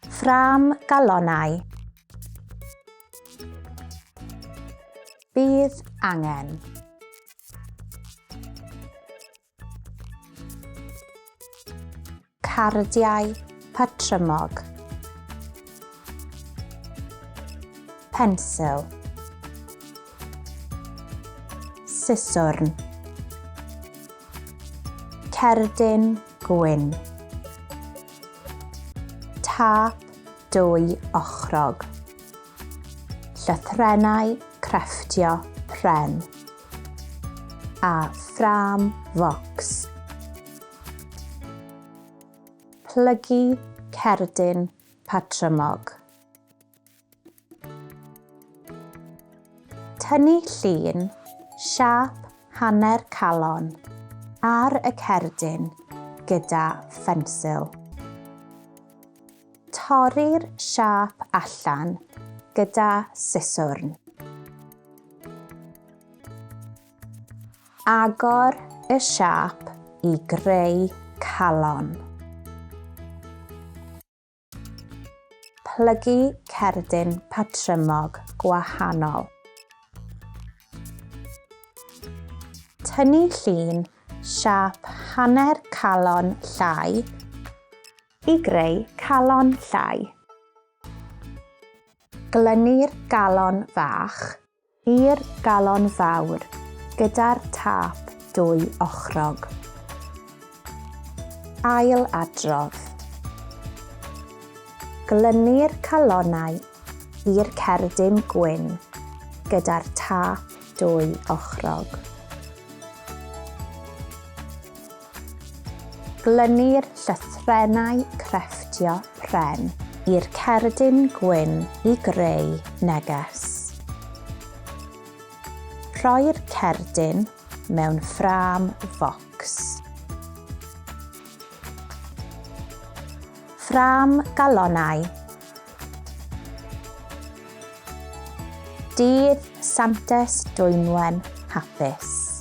Ffrâm galonnau. Bydd angen. Cardiau patrymog. Pensil. Siswrn. Cerdyn gwyn. Tâp dwy ochrog. Llythrennau crefftio pren. A ffrâm focs. Plygu cerdyn patrymog. Tynnu llun siâp hanner calon ar y cerdyn gyda phensil. Torri'r siâp allan gyda siswrn. Agor y siâp i greu calon. Plygu cerdyn patrymog gwahanol. Tynnu llun siâp hanner calon llai i greu calon llai. Glynu'r galon fach I'r galon fawr gyda'r tâp dwy ochrog. Ail adrodd. Glynu'r calonnau i'r cerdyn gwyn gyda'r tâp dwy ochrog. Glynu'r llythrennau crefftio pren i'r cerdyn gwyn i greu neges. Rhoi'r cerdyn mewn ffrâm focs. Ffrâm galonnau. Dydd Santes Dwynwen hapus.